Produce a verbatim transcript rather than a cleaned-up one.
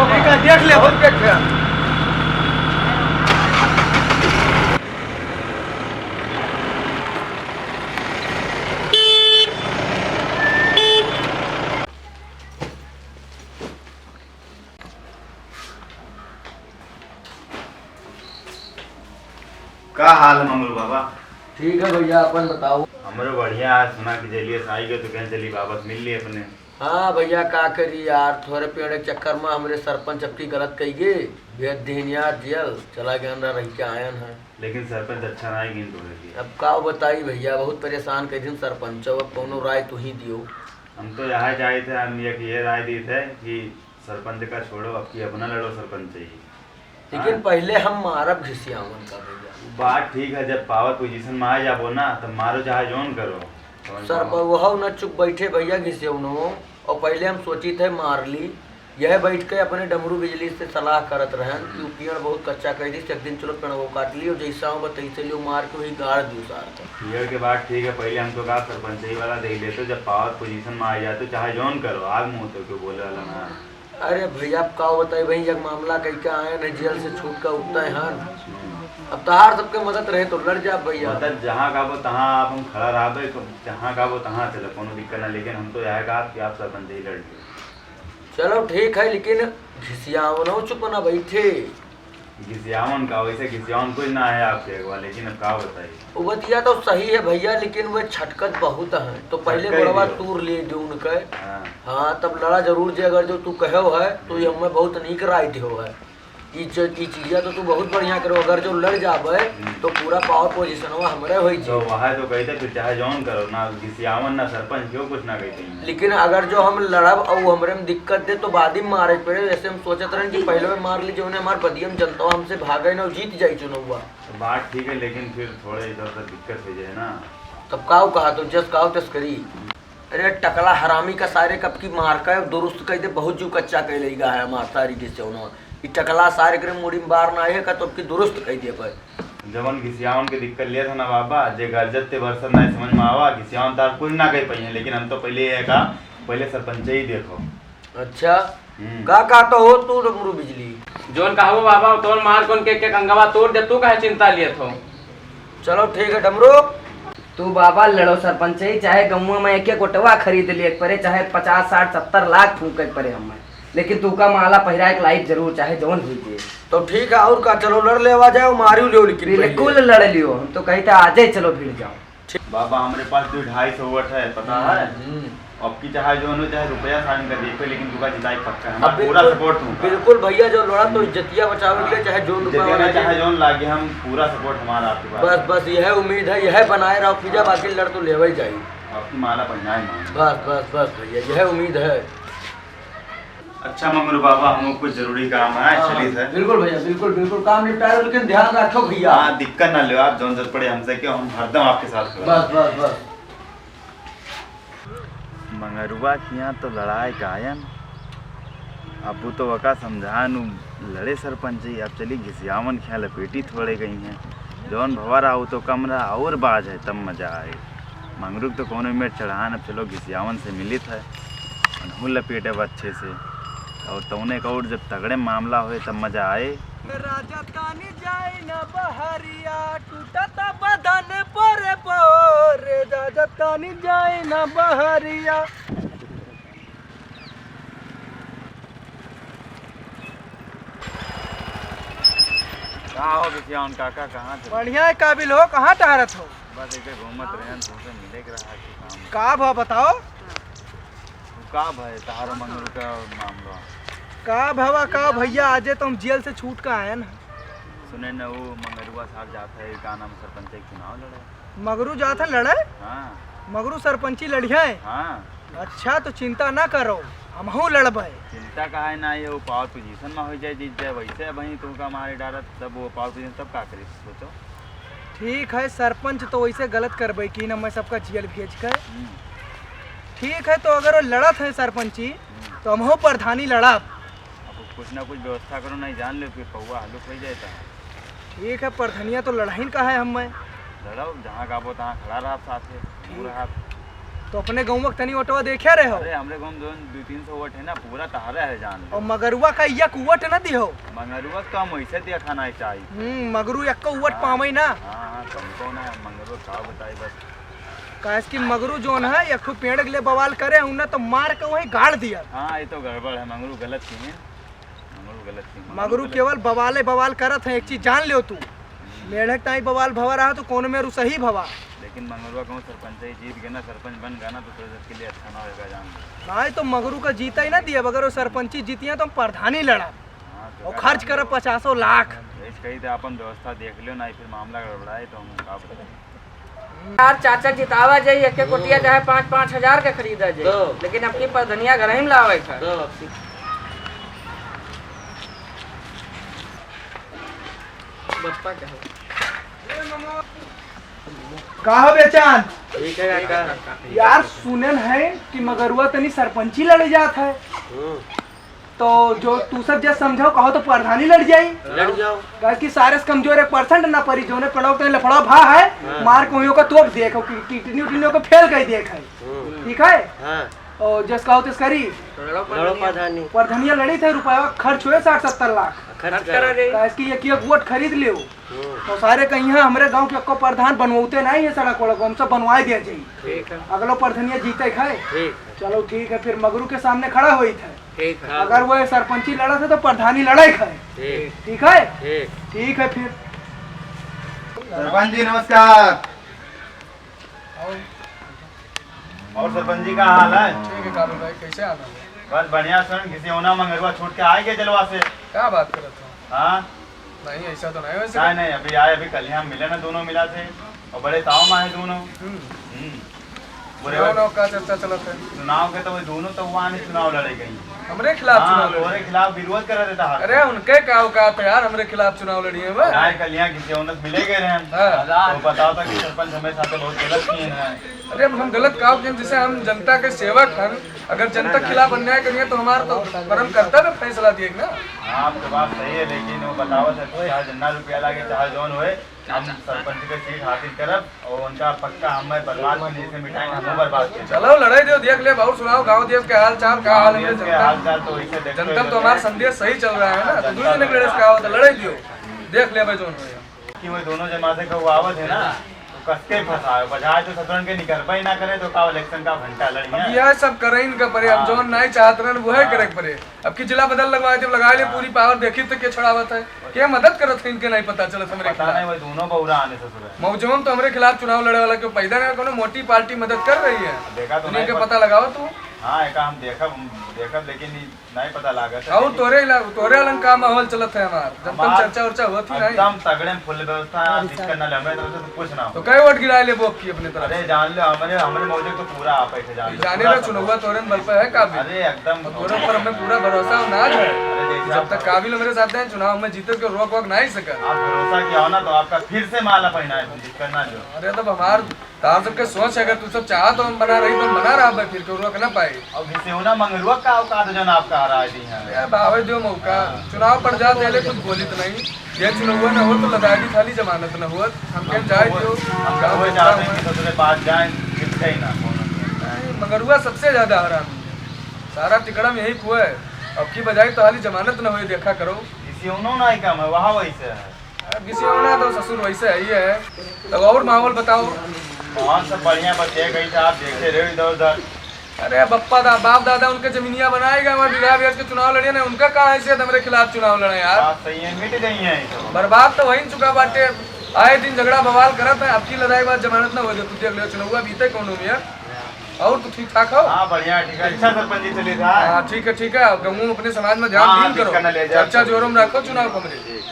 ठीक है, देख ले, बहुत देख ले। का हाल है मंगरू बाबा? ठीक है भैया, अपन बताओ। हमरो बढ़िया। आज सुना कि जेलिया से आई गए तो कहें चली वापस मिल ली अपने। हाँ भैया, का करी यार, थोरे पेड़ के चक्कर में हमरे सरपंच अबकी गलत कही गए, भेज दीन यार जेल, चला गया ना, रह के आयन है। लेकिन सरपंच अच्छा ना है, गिन तोड़े दिए। अब का बताई भैया, बहुत परेशान कही दिन सरपंच, अब कौनो राय तू ही दियो। हम तो यह चाहे थे, हम ये, ये राय दी थे कि सरपंच का छोड़ो, अब की अपना लड़ो सरपंच ही। लेकिन हाँ। पहले हम मारब घिसियावन का भैया। बात ठीक है, जब पावर पोजीशन में आ जाबो ना, तब मारो चाहे जौन करो। समझ सर, पाओ? पर वह न चुप बैठे भैया घिसियावनो, और पहले हम सोची थे मार ली, यह बैठ के अपने डमरू बिजली से सलाह करत रहन कि उ पेड़ बहुत कच्चा कह दी, एक दिन चलो पेड़ वो काट लियो, जैसा हो तैसे लियो, मार के वही गाड़ दियो सार को। पेड़ के बात ठीक है, पहले हम तो कहा सरपंचई वाला देख लेते, जब पावर पोजीशन में आ जाते, चाहे जौन करो, आग मुँह तो क्यों बोले वाला ना। अरे भैया, अब का बताई भाई, एक मामला कह के आए न जेल से छूट के उठते हन। अब तहार सबके मदद रहे तो लड़ जा भैया। मदद जहाँ कहबो तहाँ आप हम खड़ा रहबे, जहाँ कहबो तहाँ चले, कोनो दिक्कत ना। लेकिन हम तो यह कहा कि आप सरपंच ही लड़ लियो। चलो ठीक है, लेकिन घिसियावनो चुप ना बैठे। घिसियावन का, वैसे घिसियावन कुछ ना है आपके अगवा, लेकिन अब का बताई। वो बतिया तो सही है भैया, लेकिन वे छटकत बहुत हैं, तो पहले छटकई गोड़वा दियो। तूर ले दे उनके। हाँ। हाँ, तब लड़ा जरूर जे, अगर जो तू कहो है, तो ये हम्म। हमें बहुत नीक राय दियो है। ई च-, ई चीजिया तो तू बहुत बढ़िया करो, अगर जो लड़ जाबे, हम्म। तो पूरा पावर पोजीशनवा हमरे होई जी। तो वह तो कहते, फिर चाहे जौन करो, ना घिसियावन, ना सरपंच, क्यों कुछ ना कहते हैं। लेकिन अगर जो हम लड़ब और वो हमरे में दिक्कत दे, तो बाद में मारे पड़े, ऐसे हम सोचत रहन कि पहले में मार ली, जो उन्हें हमार बदियम जनता हमसे भागे ना, जीत जाई चुनौवा। तो बात ठीक है, लेकिन फिर थोड़े इधर उधर दिक्कत हो जाए ना। तब काऊ कहा तो जस काऊ तस्करी। अरे टकला हरामी का सारे कब की मार का दुरुस्त कह दे, बहुत जीव कच्चा कह लेगा है हमार सारी के चौनो। ई टकला सारे करे मुड़ी में बार ना आए का तो अब की दुरुस्त कह दे पर। जवन घिसियावन के दिक्कत लिया था ना बाबा, जे गरजत ते बरसत ना समझ में आवा, घिसियावन तार कुछ ना कह पाइए, लेकिन हम तो पहले ये कहा, पहले सरपंच ही देखो। अच्छा, हम्म। का कहत हो तू डमरू बिजली? जौन कहबो बाबा, तौन मार कौन के, के कंगवा तोड़ दे, तू काहे चिंता लियत हो? चलो ठीक है डमरू। तू बाबा लड़ो सरपंचई, चाहे गौवा में एक एक ओटवा खरीद लिए पड़े, चाहे पचास, साठ, सत्तर लाख फूके पड़े हमें, लेकिन तू का माला पहिराए के लाइफ जरूर, चाहे जौन हुई जे। तो ठीक है, और का, चलो लड़ लेवा जाए, मारियो लियो, लेकिन पहले। बिल्कुल लड़ लियो, हम तो कही था आजे चलो भिड़ जाओ। ठीक। बाबा, हमरे पास तो ढाई सौ वोट है, पता है? हम्म। अब की चाहे जौन हो, चाहे रुपया साइन कर दे पे, लेकिन तुका जिताई पक्का है, अब हमारा पूरा बिल्कुल, सपोर्ट होगा। बिल्कुल भैया, जो लड़ा तो हम्म। इज्जतिया बचावे के लिए, चाहे जौन रुपया इज्जतिया वाला ना, चाहे दे। जौन लागे, हम पूरा सपोर्ट हमारा आपके पास। बस, बस, यह उम्मीद है, यह बनाए रहो, फिजा बाकी लड़ तो लेवे ही जाई। आपकी माला पहनाए माँ। बस, बस, बस भैया, यह उम्मीद है। अच्छा मंगरू बाबा, हमको कुछ जरूरी काम है, हाँ, चलित हाँ, है। बिल्कुल भैया, बिल्कुल, बिल्कुल काम निपटाए, लेकिन ध्यान रखो भैया। हाँ, दिक्कत ना लो आप, जौन जरूरत पड़े हमसे क्यों, हम हरदम आपके साथ खड़े हैं। बस, बस, बस। मंगरुआ के यहाँ तो लड़ाई गायन, अब वो तो वका समझान, उ लड़े सरपंच जी, अब चली घिसियावन के यहाँ लपेटी थोड़े गई हैं। जौन भवा रहा, वो तो कम रहा, और बाज है, तब मजा आए। मंगरू के तो कोनो मेर चढ़ान, अब चलो घिसियावन से मिलित है, उनहू लपेटे बा अच्छे से। और तौने का और जब तगड़े मामला होए तब मजा आए। राजा तानी जाए ना बहरिया, टूटत बदन पोरे पोरे, राजा तानी जाए ना बहरिया। का हो बिटिया, उन काका कहाँ थे? बढ़िया है काबिल हो, कहाँ टहरत हो? बस ऐसे घूमत रहन, तुमसे मिले के रहा कि काम। का भा बताओ? तू का भय, तहारो मंगरू का मामला? का भवा, का भैया, आजे तो हम जेल से छूट के आयन है। सुने न, वो मंगरुआ साहब जात है, का नाम, सरपंच के चुनाव लड़े। मगरू जात है लड़े? हाँ। मगरू सरपंची लड़िए? हाँ। अच्छा, तो चिंता ना करो, हमहू लड़बे। चिंता का है ना, ये वो पावर पोजीशन में हो जाए, जीत जाए, वैसे वहीं तुमका मारे डारत, तब वो पावर पोजीशन तब का करी, सोचो। ठीक है, सरपंच तो वैसे गलत करबे की ना, मैं सबका जेल भेज के। हम्म। ठीक है, तो अगर वो लड़त है सरपंची, हम्म। तो हमहू प्रधानी लड़ब। अब कुछ ना कुछ व्यवस्था करो, नहीं जान लो फिर पौवा हल्लुक हो जाए तो। ठीक है, प्रधनिया तो लड़ाइन का है हमें। लड़ो, जहाँ गाबो तहाँ खड़ा रहा साथे, ठीक। पूरा हाथ। तो अपने गउँवा के तनी वोटवा देखे रहे हो? अरे, हमरे गाँव में जौन दो तीन सौ वोट है ना, पूरा तहरा है जान ले। और मगरुआ का एक वोट न दिहो। मगरुआ का हम वैसे देखा नहीं चाहिए। हम्म, मगरू एक्को वोट हाँ। पावे ना। हाँ, हाँ, तुमको ना मगरुआ का बताई बस। काहे कि मगरू जौन है, एक ठो पेड़ के लिए बवाल करे, उन्हें तो मार के वहीं गाड़ दिया। हाँ, ये तो गड़बड़ है, मगरू गलत ही है। मगरू गलत ही, मगरू मगरू गलत। केवल बवाले बवाल करत है, एक चीज जान लियो तू। हम्म। मेढ़क ताई बवाल भवा रहा तो कौन मेरू सही भवा। लेकिन मंगरुआ गाँव सरपंच ही जीत गए ना, सरपंच बन गया ना, तो तेरे सबके लिए अच्छा ना होगा, जान ले। नहीं तो मगरू का जीता ही ना दिया, अगर वो सरपंची जीतिया तो हम प्रधानी लड़ा हाँ, तो और क्या खर्च जान करब ले। पचासों लाख। यही कही थे, अपन व्यवस्था देख लियो, नहीं फिर मामला गड़बड़ाए तो हम का बताएं। यार चाचा जितावा जाई, एक एक कोटिया चाहे पाँच पाँच हजार के खरीदा जाई, तो। लेकिन अपनी परधनिया घर ही में लावे का। तो अब सी- बप्पा कहो। का हो बेचान? ठीक है काका। यार सुनन है कि मगरुआ तनी सरपंची लड़े जात है। हम्म। तो जो तू सब जब समझाओ कहो तो प्रधानी लड़ जाई। लड़ जाओ। काहे कि सारे से कमजोर एक परसेंट ना पड़ी, जोने पड़ो तो लफड़ा भा है, हाँ। मार को का तोप देखो कि किडनी उडनी को फेल कर देख है। हम्म। ठीक है? हाँ। और जस कहो तस करी। लड़ो लड़ो प्रधानिया। प्रधानिया। प्रधानिया लड़ी थे, रुपया खर्च हुए साठ सत्तर लाख। खर्च खर्च करा करा दे। काहे कि एक एक वोट खरीद लियो। हम्म। तो सारे कहीं हमरे गाँव के को प्रधान बनवाते नहीं है सड़क वड़क, हम सब बनवाए दिया जाई। ठीक है। अगलो प्रधानिया जीते खाए। ठीक। चलो ठीक है, फिर मगरू के सामने खड़ा होई थे। ठीक है। अगर वो सरपंची लड़ा थे तो प्रधानी लड़ाई खाए। ठीक। ठीक है? ठीक। ठीक है फिर। सरपंच जी नमस्कार। और सरपंच जी का हाल है? ठीक है काबू भाई, कैसे आना है? बस बढ़िया सुन, किसी होना मंगरुआ छूट के आए के जलवा से। क्या बात करत हो? हाँ? नहीं, ऐसा तो नहीं हो नहीं, सकता। नहीं, अभी आए, अभी कल ही हम मिले ना दोनों मिला थे, और बड़े ताव में है दोनों। हम्म। हम्म। बुरे चुनाव वक्त। नौ का चर्चा चलत है। चुनाव के तो वो दोनों तो वहाँ नहीं चुनाव लड़े गई। हमरे खिलाफ हाँ, चुनाव लड़े। तोरे खिलाफ विरोध कर देता है। अरे उनके का औकात है यार, हमरे खिलाफ चुनाव लड़ी है वो। नहीं, कल यहाँ किसी उन्नत मिले गए रहे हम। हाँ। तो बताओ था कि सरपंच हमारे साथ बहुत गलत किए हैं। अरे अब हम गलत का, जैसे हम जनता के सेवक हैं, अगर जनता के खिलाफ अन्याय करिए तो हमारा तो परम कर्तव्य फैसला दिए ना। हाँ, आपके बात सही है, लेकिन वो बतावत है, चाहे जितना रुपया लागे, चाहे जौन होए, हम सरपंच के सीट हासिल करब और उनका पक्का हम बर्बाद करने से मिटाएंगे, हम बर्बाद करब। चलो लड़ाई दियो, देख ले, बहुत सुनाओ, गाँव देश के हाल चाल, का हाल है जनता? हाल चाल तो वैसे देखते जनता तो हमारा संदेश सही चल रहा है ना, तो जनता दूसरे ने लड़े से का होता, लड़ाई दियो, देख ले भाई जौन होए। कि वो दोनों जमाते का वो आवत है ना, तो कसके फंसाए, बजाए तो सतरन के निकरबे ही ना करे, तो का इलेक्शन का घंटा लड़ी अब है। यह सब करे इनका परे, अब हाँ। जौन नहीं चाहत रहन, वह हाँ। करे के परे। अब की जिला बदल लगवाए, जब लगाए ले हाँ। पूरी पावर, देखी तो के छोड़ावत है, के मदद करत है, इनके नहीं पता चलत हमरे पता खिलाफ। नहीं, वो दोनों बौरा आने से सुबह। मौजवन तो हमरे खिलाफ चुनाव लड़े वाला क्यों पैदा नहीं, कोनो मोटी पार्टी मदद कर रही है। देखा तो दुनिया नहीं के पता। पता लगाओ तू। हाँ, एका हम देखब, देखब, लेकिन ई नहीं पता लागत है, और लेकिन तोरे इला-, तोरे अलंग का माहौल चलत है हमार? जब तक हमार चर्चा उर्चा होत ही नहीं। एकदम तगड़े में फुल व्यवस्था है, दिक्कत ना ले, हमरे तरफ से तो कुछ ना तो हो। कई वोट गिराए ले बोक की अपने तरफ अरे से? जान ले, हमरे, हमरे मौजे तो पूरा आप ऐसे जान ले, जाने पूरा ला support। चुनौवा तोरे में बल पे है काबिल। अरे एकदम और तोरे ऊपर हमें पूरा भरोसा और नाज है। अरे जैसे जब आप तक काबिल हमरे साथ हैं, चुनाव में जीते के रोक वोक नहीं सके। आप भरोसा किया हो ना, तो आपका फिर से माला पहनाए, दिक्कत ना जो। अरे तब हमार तार सबके सोच है, अगर तू सब चाह तो हम बना रही तो हम बना रहा भाई, फिर क्यों रोक ना पाए। अब घिसेवना मंगरुआ का औकात जौन आपका हरा दी है। अरे बावे दियो मौका, हाँ। चुनाव पड़ जात है, कुछ बोली तो नहीं। ये चुनौवा ना हो तो लदाई खाली जमानत ना हुआ, हम हम कहीं जाए तो वो, दियो। हम गाँव वो के चाहते काम हैं कि है। ससुरे बात जाए, किसका ही ना कौन। नहीं, मंगरुआ सबसे ज्यादा हरामी है, सारा तिकड़म यही कुआ है। अब की बजाय तो हाली जमानत ना हुई, देखा करो। घिसेवनो ना ही कम है, वहाँ वैसे है। अब किसी होना तो ससुर वैसे है ही है। तब और माहौल बताओ। माहौल सब बढ़िया, बस ये कही था, आप देखते रहे इधर उधर। अरे बप्पा दा, बाप दादा उनके जमीनिया बनाएगा, हमारे विधायक के चुनाव लड़े ना, उनका कहाँ हैसियत हमरे खिलाफ चुनाव लड़े यार? बात सही है, मिट गई है ये सब। बर्बाद तो वही चुका बाटे, आए दिन झगड़ा बवाल करत है, अब की लड़ाई बाद जमानत ना हो जाए, तू देख ले चुनाव बीते कौन हो गया। और तो ठीक ठाक हो? हाँ बढ़िया, ठीक है, अच्छा सरपंच जी चलिए था। हाँ ठीक है, ठीक है, गाँव में अपने समाज में ध्यान हाँ, दीन करो, दिक्कत ना ले जाए। चर्चा जोरों में रखो चुनाव को हमरे। ठीक।